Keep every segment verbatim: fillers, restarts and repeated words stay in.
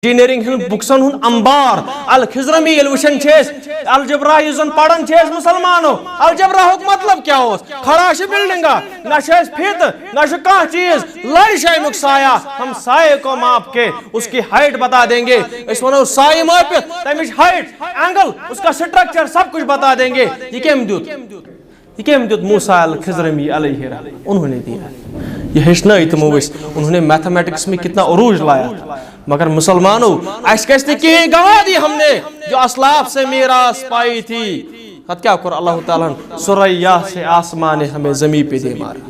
Engineering ہٕنٛدۍ بُکسن ہُنٛد انبار۔ الخضرمی ییٚلہِ وٕچھان چھِ أسۍ، الجبرا یُس زن پران چھِ أسۍ مُسلمانو، الجبراہُک مطلب کیٛاہ اوس؟ کھڑا چھِ بلڈنگا، نہ چھِ اَسہِ فیٖتہٕ، نہ چھُ کانٛہہ چیٖز، لرِ چھِ اَمیُک سایہ، ہم سایے کو ماپ کے اس کی ہائٹ بتا دیں گے۔ أسۍ وَنو سایہِ مٲپِتھ، تَمِچ ہائٹ، اینگل، اس کا سٹرکچر، سب کچھ بتا دیں گے۔ یہِ کٔمۍ دیُت؟ یہ کٔمۍ دیُت؟ موسیٰ الخضرمی علیہ الرحمہ، انہوں نے دیا۔ یہ ہیٚچھنٲے تِمو أسۍ، انہوں نے میتھمیٹکس میں کتنا عروج لایا تھا۔ مگر مسلمانو، اَسہِ گژھِ نہٕ کِہیٖنۍ گواہ دی ہم نے جو اسلاف سے میراث پائی تھی۔ پتہٕ کیٛاہ کوٚر اللہ تعالیٰ ہن؟ ثریا سے آسمان ہمیں زمین پہ دے مارا۔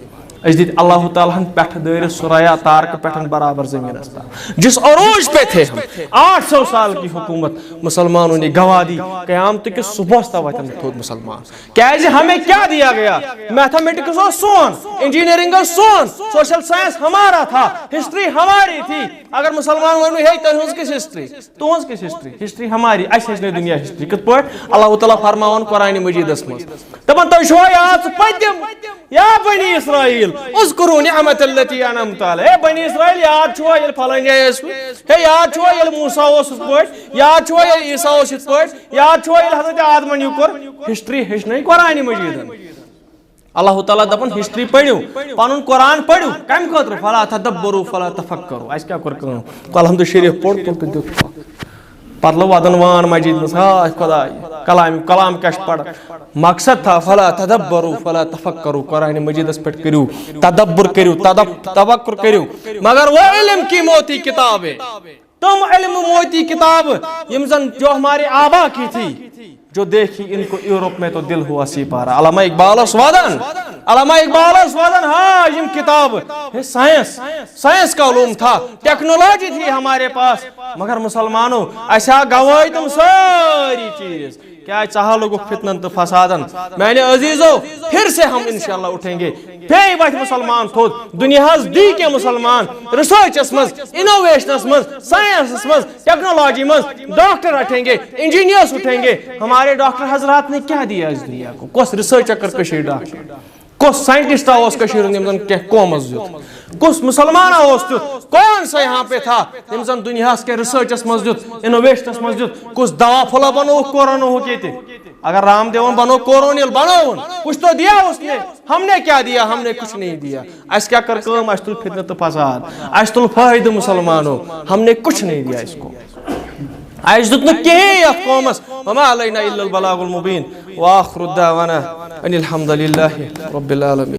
أسۍ دِتۍ اللہ تعالیٰ ہن پٮ۪ٹھٕ دٲرِتھ ثریا تارکہٕ پٮ۪ٹھ برابر زمینس تام۔ جس عروج پہ تھے ہم، آٹھ سو سال کی حکومت، مسلمانوں نے گواہ دی، قیامت کِس صبحس تام وتن نہٕ تھوٚد مسلمان۔ کیازِ؟ ہمیں کیا دیا گیا؟ میتھمیٹکس اوس سون، انجینئرنگ اوس سون، سوشل سائنس ہمارا تھا، ہسٹری ہماری تھی۔ اگر مسلمان ونو، ہے، تُہنٛز کِس ہسٹری؟ تُہنٛز کِس ہسٹری؟ ہسٹری ہماری، اَسہِ ہیٚچھ نہٕ دُنیا ہسٹری۔ کِتھ پٲٹھۍ؟ اللہ تعالیٰ فرماوان قرآن مجیدس منٛز، دپان، تُہۍ چھُوا یاد سُہ پٔتِم؟ یا بنی اسرائیل، اذکروا نعمت التی انعمت علیکم۔ ہے بنی اسرائیل، یاد چھُوا ییٚلہِ فلٲنۍ جایہِ ٲسوٕ؟ ہے یاد چھُوا ییٚلہِ موسیٰ اوس ہُتھ پٲٹھۍ؟ یاد چھُوا ییٚلہِ عیسیٰ اوس یِتھ پٲٹھۍ؟ یاد چھُوا ییٚلہِ حضرت آدمن یہِ کوٚر؟ ہسٹری ہیٚچھ نَے قرآن مجیدن۔ اللہ تعالیٰ دپان، ہسٹری پٔرِو، پنُن قرآن پٔرِو۔ کمہِ خٲطرٕ؟ فلا تدبروا فلا تفکروا۔ اَسہِ کیٛاہ کوٚر کٲم؟ الحمد شریف پوٚر، تُل تہٕ دیُت۔ پتہٕ لوٚگ ودن وان مسجد منٛز، ہاے خداے، کلام، کلام کیٛاہ چھُ پران؟ مقصد تھا، فلا تدبروا فلا تفکروا، قرآن مجیدس پٮ۪ٹھ کٔرِو تدبر، کٔرِو تدب-، تفکر کٔرِو۔ مگر وہ علم کی موتی کتاب ہے، تم علم موتی کتاب، یم زن جو ہمارے آبا کی تھی، جو دیکھی ان کو یورپ میں تو دل ہوا سی پارا۔ علامہ اقبال اوس ودان، علامہ اقبال اوس ودان، ہا، یم کتاب ہے سائنس، سائنس کا علوم تھا، ٹیکنالوجی تھی ہمارے پاس، مگر مسلمانو، اسہِ آ گواہی تم سٲری چیز۔ کیا ژہا لوگو فتنن تو فسادن؟ میانہِ عزیزو، پھر سے ہم انشاءاللہ اٹھیں گے۔ بیٚیہِ وۄتھِ مسلمان تھوٚد، دُنیاہس دی کینٛہہ مسلمان ریسرچس منٛز، انوویشنس منٛز، ساینسس منٛز، ٹیکنالوجی منٛز۔ ڈاکٹر اٹھیں گے، انجینئرس اٹھیں گے۔ ہمارے ڈاکٹر حضرات نے کیا دیا اس دنیا کو؟ کۄس ریسرچ کٔر کٔشیٖرِ ڈاکٹر؟ کۄس ساینٹسٹ اوس کٔشیٖرِ ہُنٛد ییٚمۍ زن کینٛہہ قومس دیُت؟ کُس مسلمان اوس تیُتھ؟ کون سا یہاں پہ تھا ییٚمۍ زن دُنیاہس کینٛہہ ریسرچس منٛز دیُت، انوویشنس منٛز دیُت؟ کُس دوا پھوٚلہ بنووُکھ کوروناہُک ییٚتہِ؟ اگر رام دیون بنو کورونیل بناون، کچھ تو دیا اس نے، ہم نے کیا دیا؟ ہم نے کچھ نہیں دیا۔ اسہِ کیٛاہ کٔر کٲم؟ اسہِ تُل فتنہٕ تہٕ فساد، اسہِ تُل فٲیدٕ مسلمانو، ہم نے کچھ نہیں دیا اس کو۔ اسہِ دیُت نہٕ کِہیٖنۍ یتھ قومس۔ وما علینا الا البلاغ المبین۔ وآخر دعوانا ان الحمد للہ رب العالمین۔